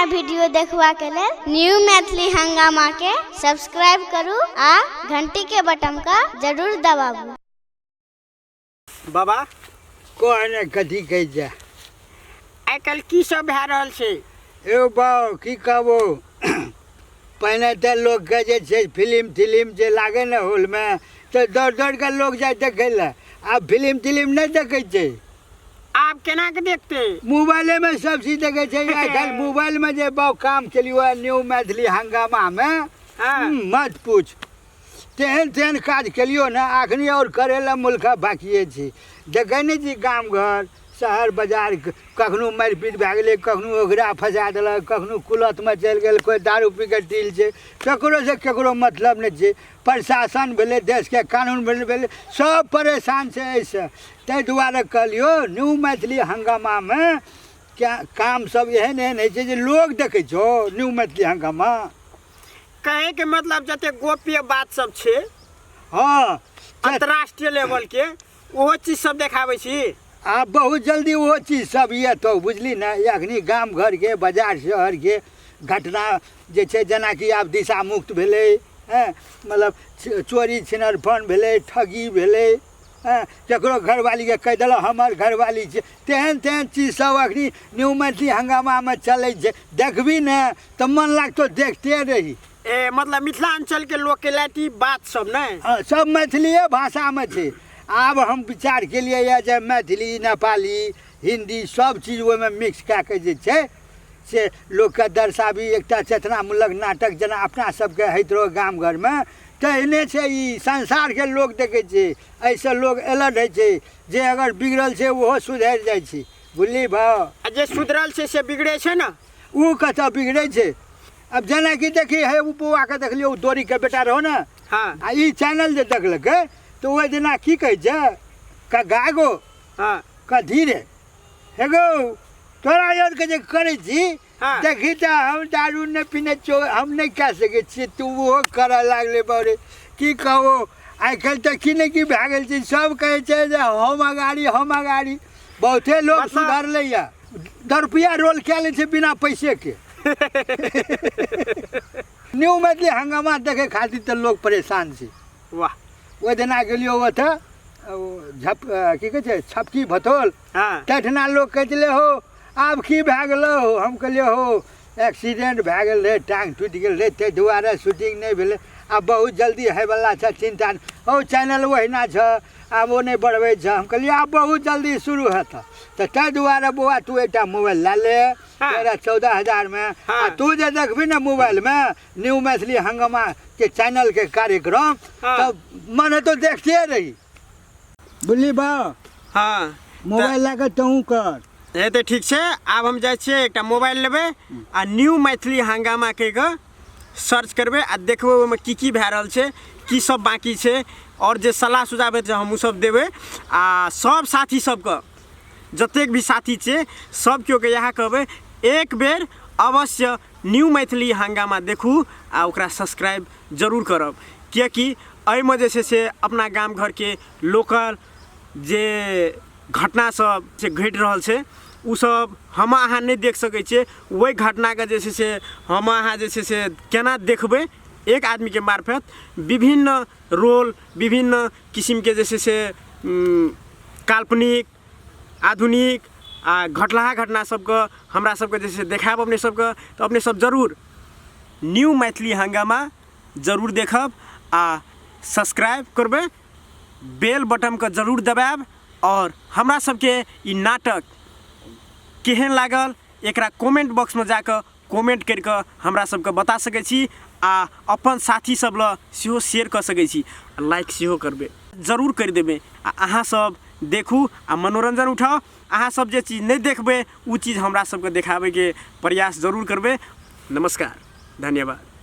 Video देखबा के लेल न्यू मैथिली हंगामा के सब्सक्राइब करू आ घंटी के बटन का जरूर दबाबू। बाबा कह ने कथी कहै छै। आइ काल्हि की सब भए रहल छै? यौ बाउ की कहबो, पहिने तऽ लोकके जे छै फिल्म तिलिम जे लागै ने हॉलमे तऽ दौड़ दौड़ कऽ लोक जाइ देखै लए। आब फिल्म तिलिम नहि देखै छै। आब केना के देखते? मोबाइलेमे सब चीज देखै छै आइ काल्हि। मोबाइलमे जे बाउ काम केलियो हँ न्यू मैथिली हंगामामे, मत पूछ, तेहन तेहन काज केलियो ने अखनी आओर करै लए मुल्का बाकिए छै। देखै नहि छी गाम घर शहर बाजार कखनो मारि पीट भए गेलै, कखनो ओकरा फँसा देलक, कखनो कुलतमे चलि गेल, कोइ दारू पी कऽ टील छै, ककरोसँ ककरो मतलब नहि छै। प्रशासन भेलै, देशके कानून भेलै भेलै सब परेशान छै एहिसँ। ताहि दुआरे कहलियौ न्यू मैथिली हंगामामे क्या काम सब एहन एहन होइ छै जे लोक देखै छौ न्यू मैथिली हंगामा। कहैके मतलब जते गोप्य बात सब छै, हँ, अंतर्राष्ट्रीय लेवल के ओहो चीज सब देखाबै छी। आब बहुत जल्दी ओहो चीज सब एतौ, बुझली ने। अखनी गाम घरके बाजार शहरके घटना जे छै, जेनाकि आब दिशा मुक्त भेलै, हँ, मतलब चोरी छिनरपन भेलै, ठगी भेलै, हँ, ककरो घरवालीके कहि देलक हमर घरवाली छै, तेहन तेहन चीज सब अखनी न्यू मैथिली हंगामामे चलै छै। देखबी ने तऽ मन लागतौ देखते रही। ए मतलब मिथिलांचल के लोक के लायक बात सब नहि? हँ, सब मैथिलीए भाषामे छै। आब हम विचार केलियै यऽ जे मैथिली, नेपाली, हिन्दी सब चीज ओहिमे मिक्स कए कऽ जे छै से लोकके दर्शाबी, एकटा चेतनामूलक नाटक जेना अपना सबके होइत रहौ गाम घरमे तेहने छै। ई संसारके लोक देखै छै, एहिसँ लोक अलर्ट होइ छै, जे अगर बिगड़ल छै ओहो सुधरि जाइ छै, बुझली भाव। आ जे सुधरल छै से बिगड़ै छै ने? ओ कतऽ बिगड़ै छै? अब जेनाकि देखी हे, ओ बौआके देखलियै, ओ दोरीके बेटा रहो ने। हाँ। आ ई चैनल जे देखलकै तऽ ओहि दिना की कहै छै, का गागो, हाँ, कथी रे हे गौ, तोरा आरके जे करै छी। हाँ। देखी तऽ हम दारू नहि पीने छियौ, हम नहि कए सकै छियै, तू ओहो करऽ लागलै। बारे की कहू, आइ काल्हि तऽ की ने की भए गेल छै, सब कहै छै जे हम अगाड़ी, हम अगाड़ी। बहुते लोक सुधरलै यऽ, 10 रुपैआ रोल कए लै छै बिना पैसेके। न्यू मैथिली हंगामा देखै खातिर तऽ लोक परेशान छै। वाह। ओहि दिना गेलियौ ओतऽ झप की कहै छै छपकी भतोल। हाँ। तहिठिना लोक कहै छलै हो आब की भए गेलौ? हम कहलियै हो एक्सीडेंट भए गेल रहै, टाँग टूटि गेल रहै, ताहि दुआरे शूटिंग नहि भेलै, आब बहुत जल्दी होइवला छै, चिन्ता नहि। हौ चैनल ओहिना छऽ, आब ओ नहि बढ़बै छै। हम कहलियै आब बहुत जल्दी शुरू हेतऽ। तऽ ताहि दुआरे बौआ तू एकटा मोबाइल लए ले। हाँ। 13-14 हजारमे। हाँ। आ तू जे देखबही ने मोबाइलमे न्यू मैथिली हंगामाके चैनलके कार्यक्रम, हाँ। तऽ मन हेतौ देखते रही, बुझली बा? हाँ। मोबाइल लए कऽ तहूँ कर। हे तऽ ठीक छै, आब हम जाइ छियै, एकटा मोबाइल लेबै आ न्यू मैथिली हंगामा कहि कऽ सर्च करबै आ देखबै ओहिमे की की भए रहल छै, की सब बाँकी छै, आओर जे सलाह सुझाव हेतै हमहूँ सब देबै। आ सब साथी सबके, जतेक भी साथी छै, सब केओके इएह कहबै, एक बेर अवश्य न्यू मैथिली हंगामा देखू आ ओकरा सब्सक्राइब जरूर करब, किएकि एहिमे जे छै से अपना गाम घरके लोकल जे घटना सब से घटि रहल छै ओ सब हम अहाँ नहि देख सकै छियै। ओहि घटनाके जे छै से हम अहाँ जे छै से केना देखबै? एक आदमीके मार्फत विभिन्न रोल, विभिन्न किसिमके जे छै से काल्पनिक, आधुनिक आ घटलाहा घटना सबके हमरा सबके जे छै से देखायब अपने सबके। तऽ अपने सब जरूर न्यू मैथिली हंगामा जरूर देखब आ सब्सक्राइब करबै, बेल बटनके जरूर दबायब, आओर हमरा सबके ई नाटक केहन लागल एकरा कमेंट बॉक्समे जाकऽ कमेंट करि कऽ हमरा सबके बता सकै छी आ अपन साथी सब लए सेहो शेयर कऽ सकै छी। लाइक सेहो करबै, जरूर करि देबै। आ अहाँ सब देखू आ मनोरञ्जन उठाउ। अहाँ सब जे चीज नहि देखबै ओ चीज हमरा सबके देखाबैके प्रयास जरूर करबै। नमस्कार, धन्यवाद।